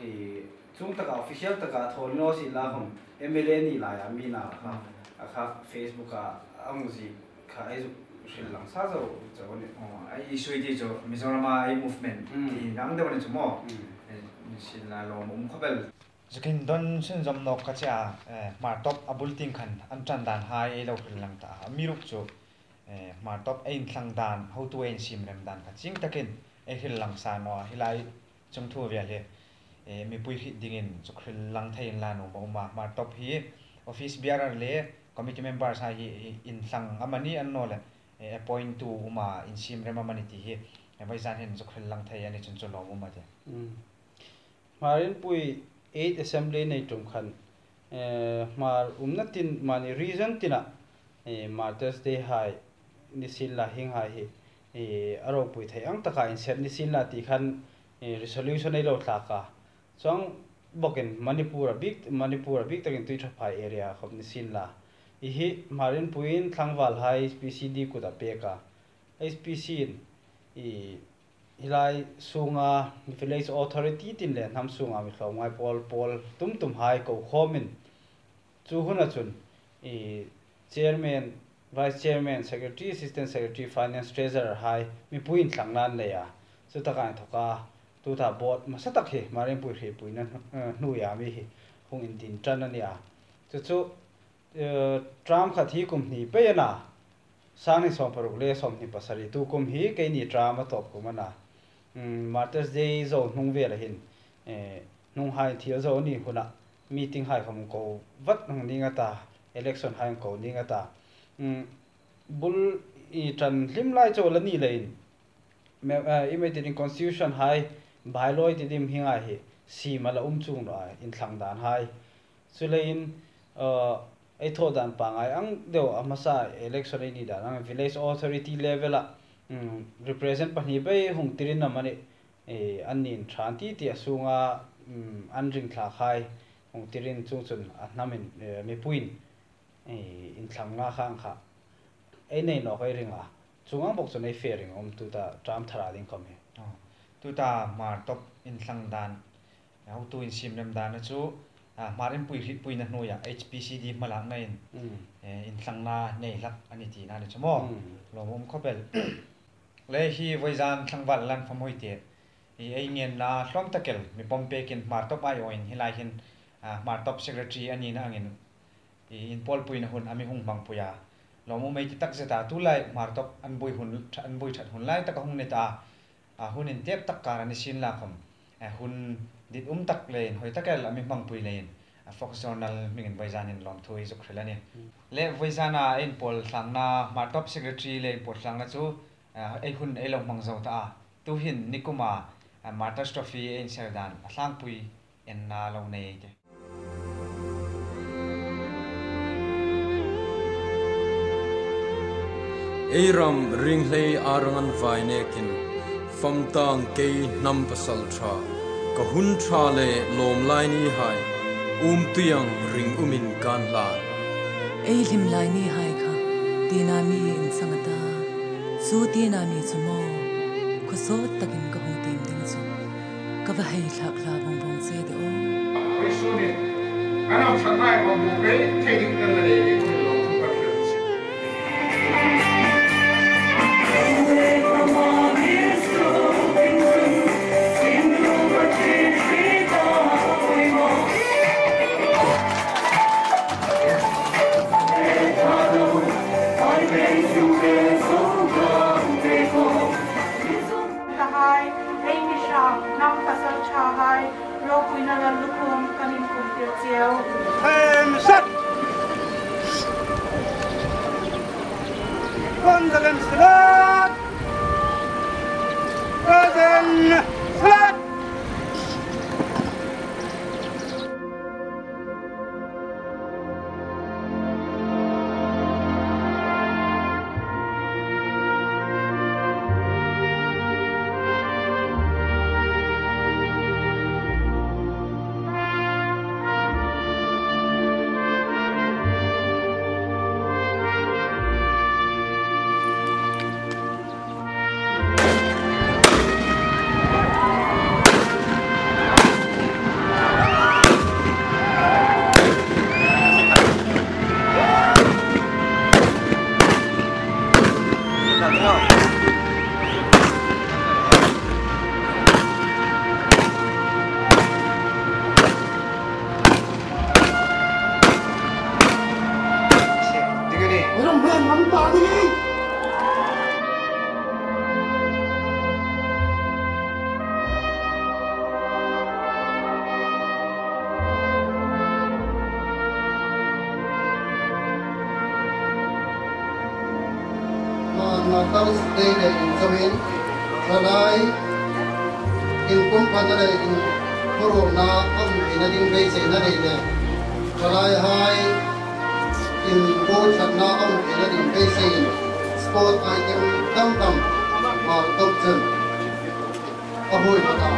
E, chuong taka, official taka thaw naw sien la khawm, M L A ni laia mi na kha, a kha Facebook a, a hung ziek kha ei zuk hril lang sa zo chau a nih. Aw, a issue ti chu Mizorama ei movement ti nang deu a ni chu maw? E, ni sien la lawmum khawp el. Zuk indon sunzawm nawk ka ti a, e, Hmartawp a bul tieng khan an ṭan dan hai ei lo hril lang ta a. Amiruokchu, e, Hmartawp ei inthlang dan, hotu ei insiem rem dan kha chieng takin ei hril lang sa naw a, hi lai chungthu vel hi, e, mipui hriet dingin zuk hril lang thei inla nuom a um a. Hmartawp hi office bearer le committee members hai hi, hi inthlang am a ni annawleh, e, appoint-tu um a, insiem rem am a ni ti hi, e, vawisun hin zuk hril lang thei a ni chun chu lawmum a tih. Hmar Inpui eight Assembly nei ṭum khan, e, Hmar umna tin, mani region tina, e, Martyrs' Day hai ni sien la hieng hai hi, e, a ropui thei ang taka inser ni sien la ti khan, e, resolution ei lo thlak a. Chuong bawkin Manipur a bik, Manipur a bik takin Tuiṭhaphai area khawm ni sien la. Hi hi Hmar Inpuiin tlangval hai H P C D kuta pek a. H P C in, i, hi lai sunga village authority tin le hnam sunga mi hlawm ngai pawl, pawl tum tum hai ko khawmin, chu huna chun, i, chairman, vice chairman, secretary, assistant secretary, finance, treasurer hai mipui inthlangna an nei a. Chu taka inthoka, tuta board hmasa tak hi Hmar Inpui hrietpuina hnu, eh, hnuoia mi hi hung indin ṭan a nih a. Chu chu, eh, term khat hi kum hni pei a na, sang hni sawm paruk le sawm hni pasari, tu kum hi keini term a tawp kum a na. Mm, Martyrs' Day zo hnung vela hin, eh, hnunghai thil zo ni huna meeting hai khawm ko vat hung ning a ta, election hai ko ning a ta. Mm, bul i ṭan hlim lai chau la ni leiin, me, eh, i mei ti ding constitution hai, bylaw ti ding hieng hai hi siem a la um chuong naw a, inthlang dan hai. Chuleiin, eh, ei thaw dan pangngai ang deu a hmasa election ei ni dan ang village authority level-a, mm, represent pahni pei hung tirin amanih, eh, an nin ṭhan ti ti a sunga, mm, an ring thlak hai hung tirin chuong chun a hnamin, eh, mipuiin, eh, inthlang nga khang kha ei nei nawk ei ring a. Chuong ang bawk chun ei fe ring um tuta term thara ding khawm hi. Aw. Tuta Hmartawp inthlang dan, hotu insiem rem dan a chu, a, Hmar Inpui hrietpuina hnuoia H P C D hmalaknain, mm, eh, inthlangna nei hlak a ni tina a ni chu maw? Mm. Lawmum khawp el. Le hi vawizan tlangval Lanfam Huite, i, ei ngenna hlawm tak el, mi pawm pekin Hmartawp aiawin hi lai hin, a, Hmartawp secretary a nina angin, i, inpawlpuina hun a mi hung hmangpui a. Lawmum ei ti takzet a, tu lai Hmartawp an buoi hun, an buoi ṭhat hun lai taka hung ni ta a. A, hun intep tak kar a ni sien la khawm, a, hun dit um tak le inhawi tak el a mi hmangpui leiin, a, Fox Journal hmingin vawizan hin lawmthu ei zuk hril a nih. Mm. Le vawizana ei inpawl thlangna, Hmartawp secretary le inpawl thlangna chu, a, ei hun ei lo hmang zo ta a. Tuhin nikuma, a, Martyrs' Trophy ei inser dan a tlangpui enna lo nei ei tih. Ei ram ringhlei a rang an vai nekin, famtang kei hnam pasalṭha, ka hun ṭha le lawm lai ni hai, um tui ang ring umin kan hlan. Ei hlim lai ni hai kha, tina mi insang a ta, chu tina mi chu maw, khawsawt takin ka hung tiem ding chu. Ka va hei thlak hla vawng vawng che de aw. Vawisun hin, kan am ṭhat ngai vawng vawng pei thei ding kan la nei ding kan lo thu kan hril si. Tahai, ei mi hrang, hnam pasalṭhahai, ropuina lallukhum kan inkhum tir cheu. Themsat! Mother's Day le inchawmin ṭhalai inpumkhatna le inphurawkna a um theina ding beiseina nei le ṭhalaihai inbuotsakna a um theina ding beiseiin sport item dang dang Hmartok chun a buoi hlak a.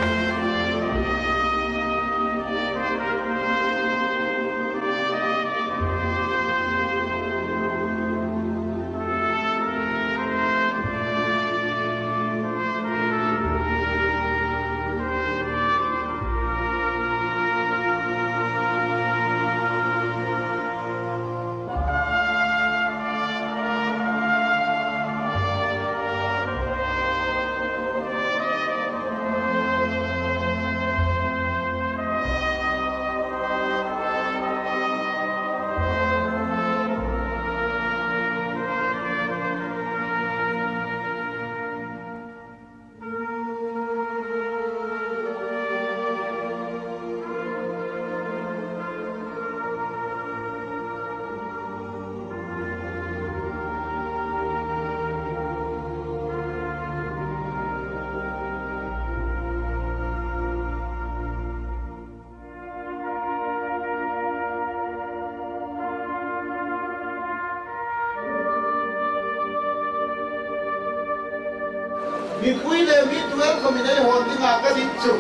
Mipui le mi tuel khawmin ei hawn dinga ka dit chu,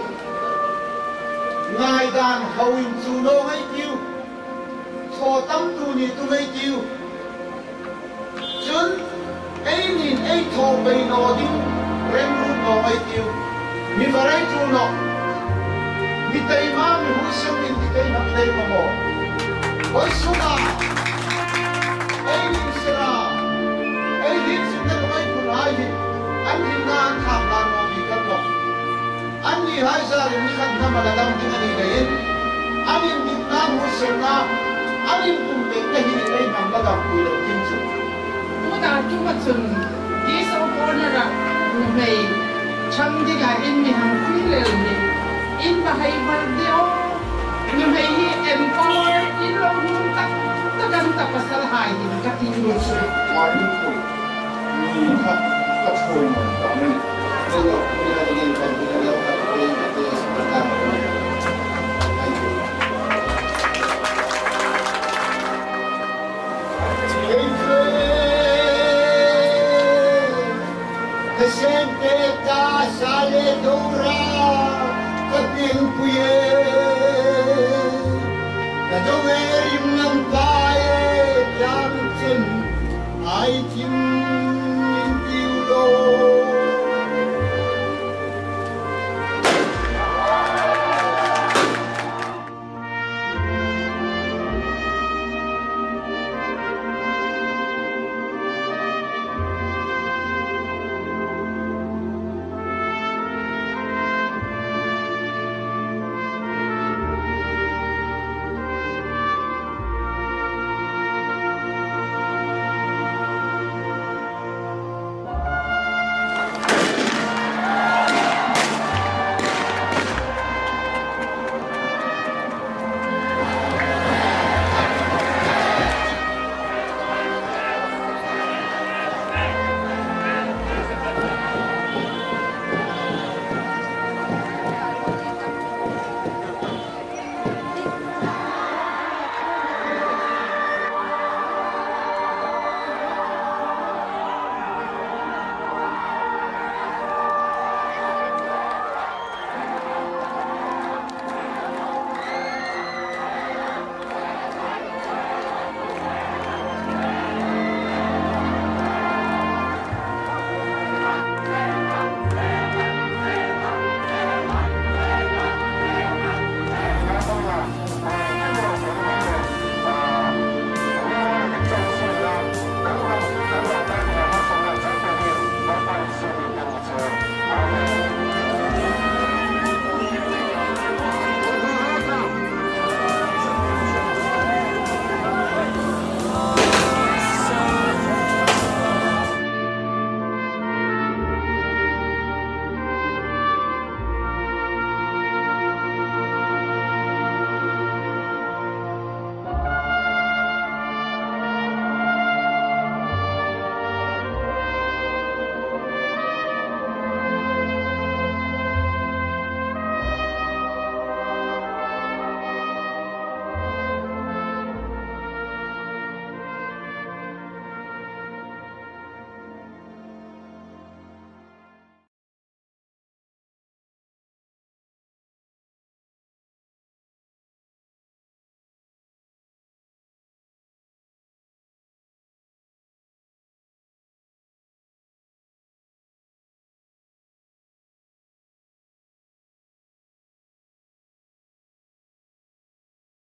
ngaidan hau inchuh naw ei tiu, thaw tam tu ni tum ei tiu. Chun eini'n ei thaw pei naw ding remruot naw ei tiu. Mi va rei tu naw. Mi taima mi huoisenna ding ei hnam taima maw. Vawisun a ei ring sera, ei ring sera, ei hun hai hi an ringna an tham dan naw bik kan naw. Annihai zarin ni khat hnam a la dam ding a ni leiin, an indikna, huoisenna, an inpumpekna hi ei hnam la dam pui lo ding chu. Tuta tuma chun Guest of Honour-a nuhmei ṭhang dinga in mi hang pui lel hi in va hai bar de aw. Nuhmei hi empower in lo nuom tak tak an ta, pasalhai hin ka ti nuom chu.